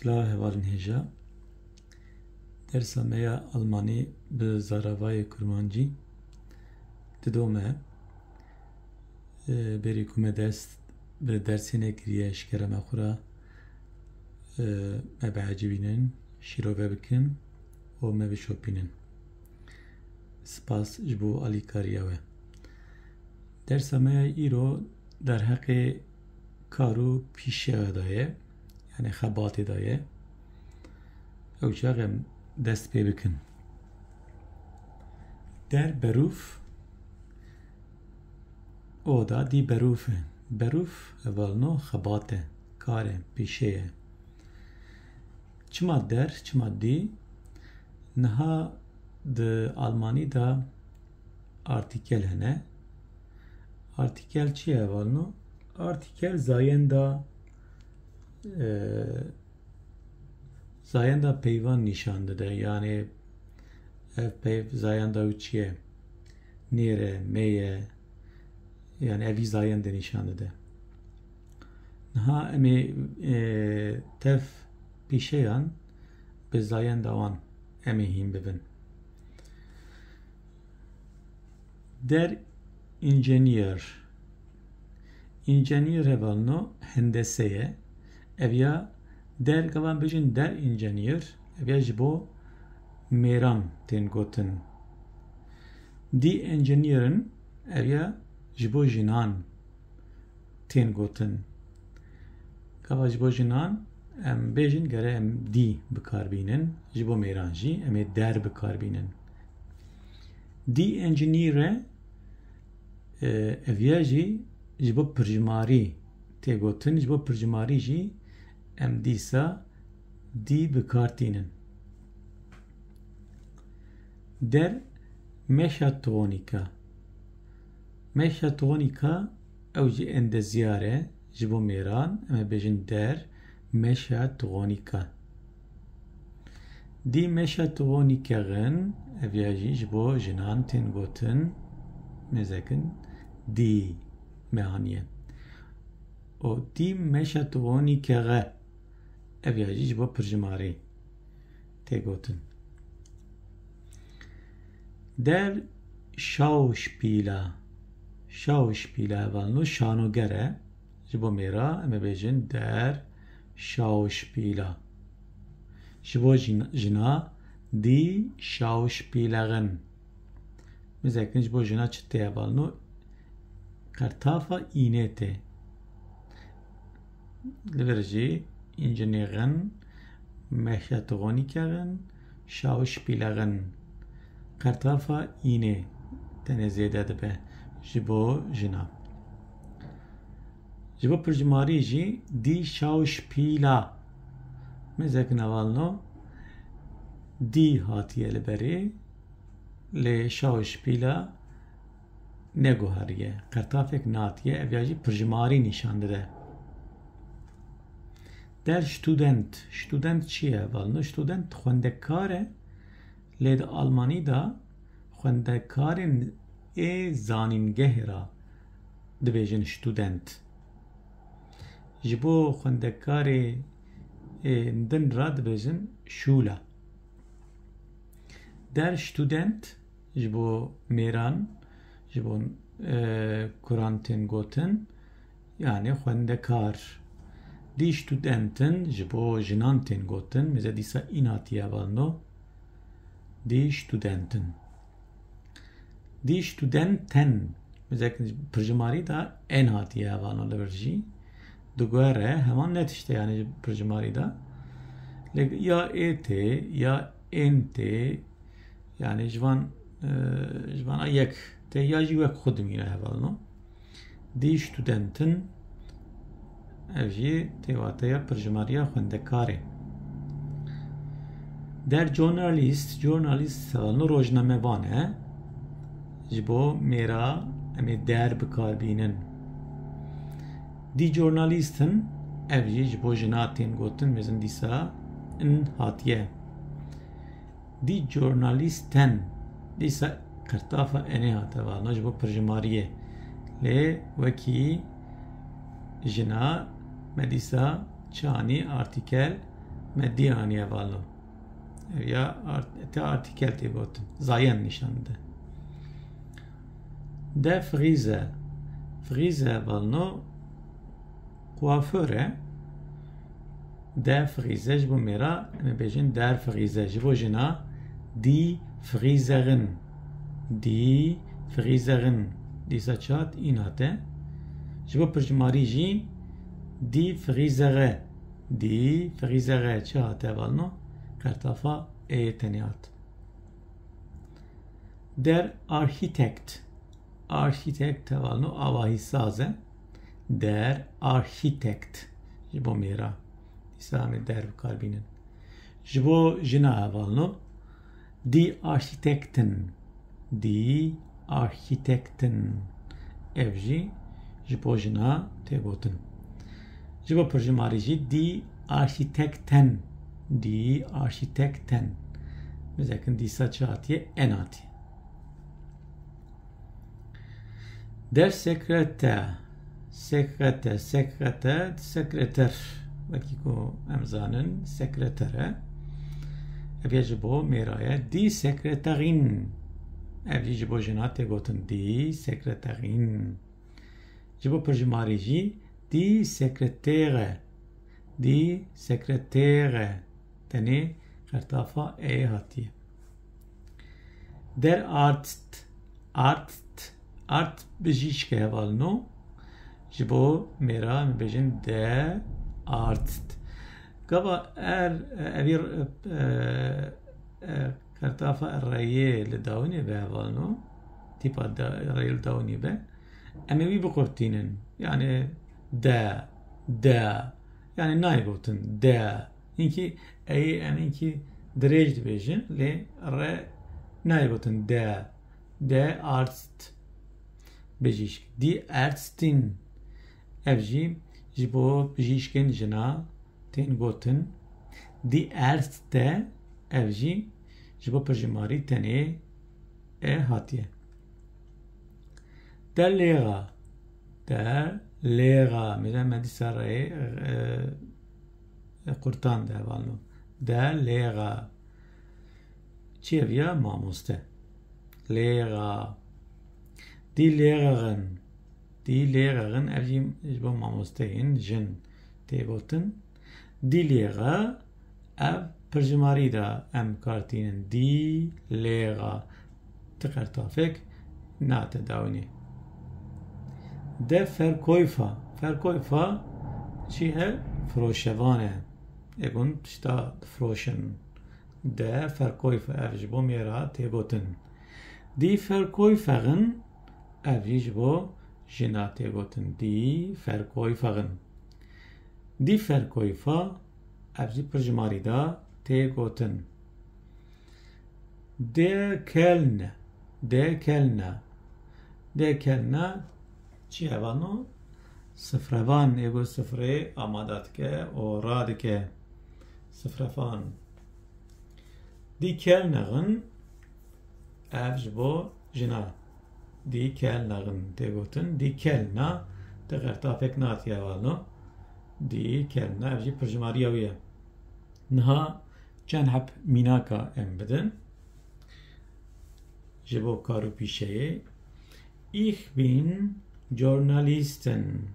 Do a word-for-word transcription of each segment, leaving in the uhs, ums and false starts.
La hevalên hêja. Dersa me ya Almanî bi zaravayê kurmancî didome. E, berî ku me dest bi dersê nekiriye, ji kerema xwe re, e, me biecibînin, şîrove bikin û me bişopînin. Spas ji bo alîkariya we. Dersa me ya îro derheqê kar û pîşeya de ye, yanî xebatê de ye. Ew çax em dest pê bikin. Der berûf, oda dî berûf e. Berûf hevalno xebat e, kar e, pîşe ye. Çima der, çima dî? Niha di Almanî de artîkel hene. Artîkel çi ye hevalno? Artîkel zayenda, e, zayenda peyvan nîşan dide. Yanî ev peyv zayenda wî çi ye? Nêr e, mê ye. Yanî evî zayendê nîşan dide. Niha em ê, e, tev pîşeyan bi zayenda wan em ê hîn bibin. Der Ingenieur. Ingenieur hevalno hendese ye. Ev ya der, gava em bêjin der Ingenieur, ev ya ji bo mêran tên gotin. Die Ingenieurin, ev ya ji bo jinan tên gotin. Gava ji bo jinan em bêjin, gere em die bi kar bînin, ji bo mêran jî em ê der bi kar bînin. Die Ingenieur e, ev ya jî ji bo pirjimarî tê gotin, ji bo pirjimarî jî em dîsa die bi kar tînin. Der Mechatroniker. Mechatroniker ew jî endezyar e, ji bo mêran em ê bêjin der Mechatroniker. Die Mechatroniker'in, ev ya jî ji bo jinan tên gotin, mêzekin die me aniye. Û die Mechatroniker'e, ev ya jî ji bo pirjimarî tê gotin. Der Schauspieler. Schauspieler hevalno şanoger e. Ji bo mêra em ê bêjin der Schauspieler. Ji bo jin-, jina die Schauspielerin. Mêzekin ji bo jina çi tê hevalno? Qertafa înê tê. Li vir jî Ingenierin, Mechatroniker'in, Schauspielerin. Qertafa înê tenê zêde dibe ji bo jina. Ji bo pirjimarî jî die Schauspieler. Mêzekin hevalno die hatiye li berê, lê Schauspieler neguheriye. Qertafek natiye, ev ya jî pirjimarî nîşan dide. Der Student. Student çi ye hevalno? Student xwendekar e, lê di Almanî de xwendekarên ê zanîngehê re dibêjin student. Ji bo xwendekarê ê din re dibêjin Schüler. Der Student ji bo mêran, ji bo, e, kuran tên gotin, yanî xwendekar. Die Studentin ji bo jinan tên gotin, mêze dîsa in hatiye hevalno. Die Studentin. Die Studenten, mêze pirjimarî de en hatiye hevalno li vir jî. Diguhere heman ne tişt e, yanî pirjimarî de. Lê ya ê tê, ya ên tê, yanî ji van, e, ji vana yek tê ya jî wek xwe dimîne hevalno. Die Studenten, ev jî tê wateya pirjimariya xwendekarê. Der Journalist, Journalist hevalno rojnamevan e. Ji bo mêra em ê der bi kar bînin. Die Journalisten, ev jî ji bo jina tên gotin, mêzin dîsa in hatiye. Die Journalisten, dîsa qertafa enê hate hevalno ji bo pirjimariyê. Lê wekî jina me dîsa çi anî, artîkel Me dî aniye hevalno. Ev ya art-, te artîkel tê gotin. Zayen nîşan dide. De Frise. Frise hevalno kuaför e. De Frise ji bo mêra, em ê bêjin der Frise. Ji bo jina, die Friserin. Die Friserin. Dîsa çi hat? În hate. Ji bo pirjimarî jî, die Frisere. Die Frisere çi hate hevalno? Qertafa ê tenê hat. Der Architekt. Architekt hevalno avahîsaz e. Der Architekt. Ji bo mêra. Dîsa em ê der bi kar bînin. Ji bo jina hevalno. Die Architektin. Die Architektin. Ev jî ji bo jina tê gotin. Ji bo pirjimarî jî die Architekten. Die Architekten. Bizekin dîsa çi hatiye? En hatiye. Der Sekreter. Sekreter, sekreter, sekreter. Wekî ku em zanin, sekreter e. Ev ya ji bo mêra ye. Die Sekreterin. Ev jî ji bo jina tê gotin. Die Sekreterin. Ji bo pirjimarî jî, die Sekretäre. Die Sekretäre. Tenê qertafa ê hatiye. Der Arzt. Arzt. Arzt bijîşk e hevalno. Ji bo mêra em bêjin der Arzt. Gava er, evî, e, e, qertafa reyê li dawinê be hevalno. Tîpa da-, reyê li dawinê be. Em ê wî biqurtînin. Yani de, de. Yani nayê gotin de. Hinkî ey em hinkî dirêj dibêjin, lê re nayê gotin de. De Arzt. Bijîşk. Die Ärztin. Ev jî ji bo bijîşkên jina tên gotin. Die Ärzte, ev jî ji bo pirjimarî tenê e hatiye. Der Lehrer. Der Lehrer. Mêze me dîsa reyê, e, e, qurtand hevalno. Der Lehrer. Çi ev ya? Mamoste. Lehrer. Die Lehrerin. Die Lehrerin, ev jî ji bo mamosteyên jin tê gotin. Die Lehrer, ev pirjimarî de em kar tînin. Die Lehrer. Ti qertafek nate dawînê. Der Verkäufer. Verkäufer çi ye? Firoşevan e. Ê ku tişta difiroşin. Der Verkäufer, ev ji bo mêra tê gotin. Die Verkäuferin, ev jî ji bo jina tê gotin. Die Verkäuferin. Die Verkäufer, ev jî pirjimarî de tê gotin. Der Kellner. Der Kellner. Der Kellner çi ye hevalno? Sifrevan, ê ku sifrê amade dike û radike. Sifrevan. Die Kellnerin, ev ji bo jina. Die Kellnerin tê gotin. Die Kellner, ti qertafek natiye hevalno. Die Kellner, ev jî pirjimariya wî ye. Niha çend heb mînaka em bidin. Ji bo kar û pîşeyê. Ich bin Journalistin.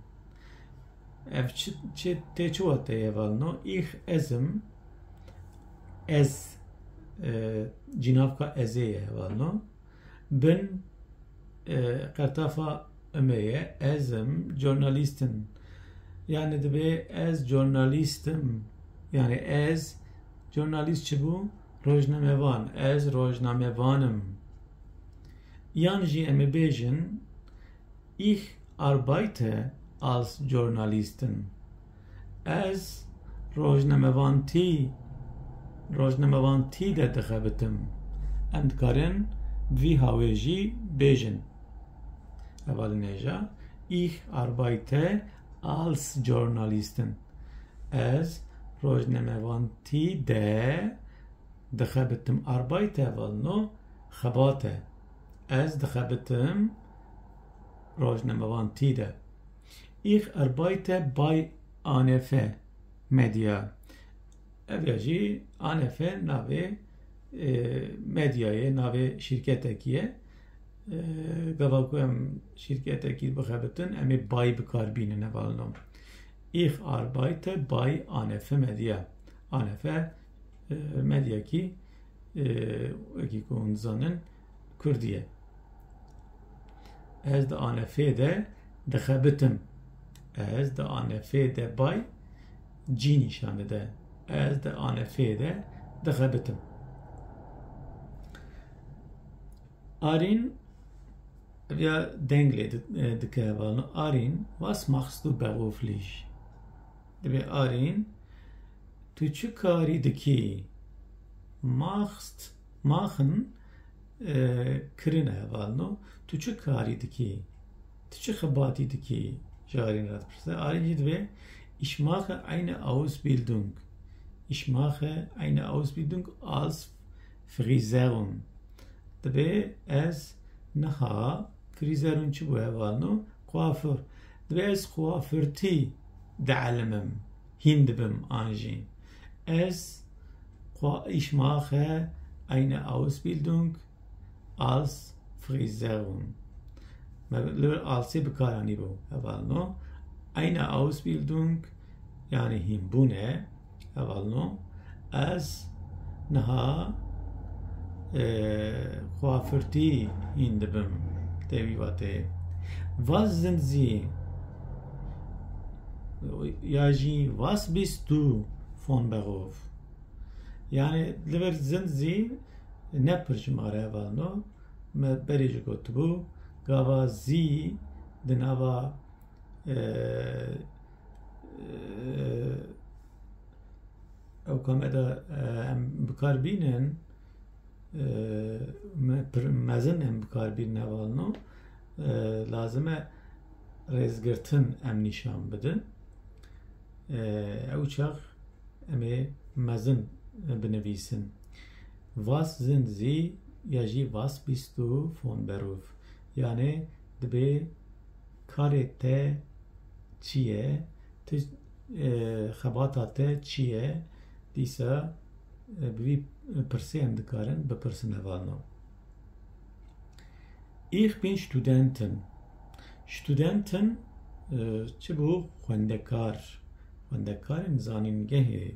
Ev çi, çi, tê çi wateyê hevalno? Ich, ez im. Ez, e, cînavka ezê ye hevalno. Bin, e, qertafa ime ye. Ez im Journalistin. Yani dibe ez journalistim. Yani ez, journalist çi bû? Rojnamevan. Ez rojnamevan im. Yan jî em ê bêjin, ich arbeite als Journalistin. Ez rojnamevantî, rojnamevantî de dixebitim. Em dikarin bi vî hawê jî bêjin. Hevalên hêja, ich arbeite als Journalistin. Ez rojnamevantî de dixebitim. Arbeite hevalno xebat e. Ez dixebitim rojnamevantî de. Ich arbeite bei A N F Media. Ev ya jî A N F navê, e, medyayê, navê şîrketekî ye. E, gava ku em şîrketekî bixebitin, em ê bay bi kar bînin, hevalno. Ich arbeite bei A N F Media. A N F, e, medyakî, e, wekî ku hûn dizanin, kurdî ye. Ez di A N F'ê de dixebitim. Ez di A N F'ê de bay cî nîşan dide. Ez di A N F'ê de dixebitim. Arîn ya deng lê di-, e, dike hevalno. Arîn, was machst du beruflich? Dibê Arîn, tu çi karî dikî? Machst, machen, e, kirine hevalno. Tu çi karî dikî? Tu çi xebatî dikî? Ji Arîn re dipirse. Arîn jî dibê, ich mache eine Ausbildung. Ich mache eine Ausbildung als Friseurin. Dibê ez niha, Friseurin çi bû hevalno? Kuaför. Dibê ez kuafirtî dielimim, hîn dibim an jî. Ez kua-, ich mache eine Ausbildung als Friseurin. Me li wir alsê bi kar anîbû, hevalno. Eine Ausbildung, yani hînbûn e, hevalno. Ez niha, e, kuafirtî hîn dibim, tê wî watê. Was sind Sie? Ya jî, was bist du von Beruf? Yani, li vir sind Sie ne pir ji ma re hevalno, me berê jî gotibû, gava Sie di nava, e, e, ew ka me de, e, em bi kar bînin, e, me pir mezin em bi kar bînin hevalno, e, lazim e rêzgirtin em nîşan bidin. E, ew çax em ê mezin binivîsin. Was sind Sie ya jî was bist du von Beruf? Yani dibê karê te çi ye? Tu, e, xebata te çi ye? Dîsa, e, bi vî pirsê em dikarin bipirsin hevalno. Ich bin Studentin. Studentin, e, çi bû? Xwendekar. Xwendekarên zanîngehê.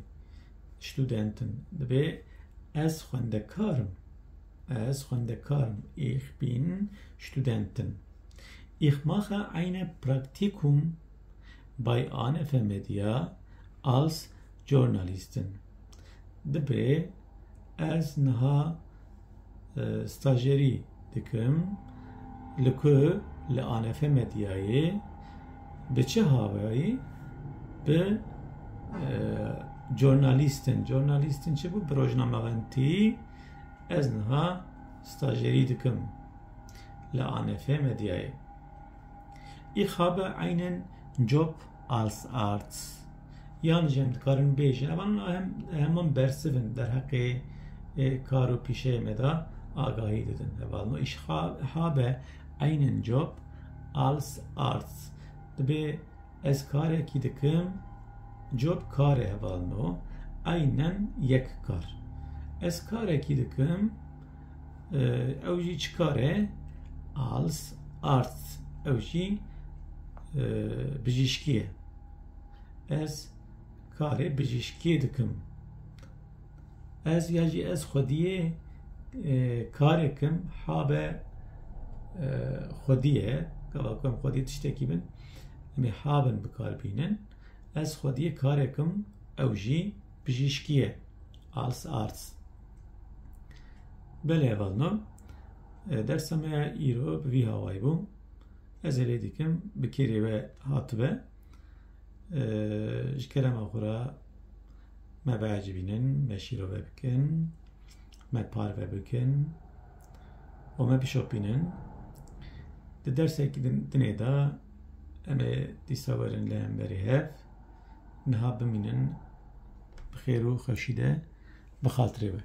Studentin. Dibê ez xwendekar im. Ez xwendekar im. Ich bin Studentin. Ich mache eine Praktikum bei A N F Media als Journalistin. Dibê ez niha, e, stajyerî dikim. Li ku? Li A N F Medyayê. Bi çi hawayî? Bi, e, journalistin. Journalistin çi bû? Bi rojnamevantî. Ez niha stajyerî dikim li A N F Medyayê. Ich habe einen Job als Arzt. Yan jî em dikarin bêjin. Evan hem, heman bersiv in derheqê, e, kar û pîşeyê me de agahî didin. Hevalno, ich ha-, habe einen Job als Arzt. Dibê ez karekî dikim, job kar e hevalno, einen yek kar. Ez karekî dikim, e, ew jî çi kar e? Als Arzt, ew jî, e, bijîşkî ye. Ez karê bijîşkiyê dikim. Ez ya jî ez xwediyê, e, karê kim, habe, e, xwediyê, gava ku em xwediyê tiştekî bin, em ê haben bi kar bînin. Ez xwediyê karê kim, ew jî bijîşkî ye. Als Arzt. Belê hevalno, e, dersa me ya îro bi vî hawayî bû. Ez hêvî dikim bi kêrê we hatibe. E, ji kerema xwe re me biecibînin, me şîrove bikin, me parve bikin û me bişopînin. Di dersekî din, dinê de em ê dîsa werin li hemberî hev. Niha bimînin bi xêr û xweşî de bi xatirê we.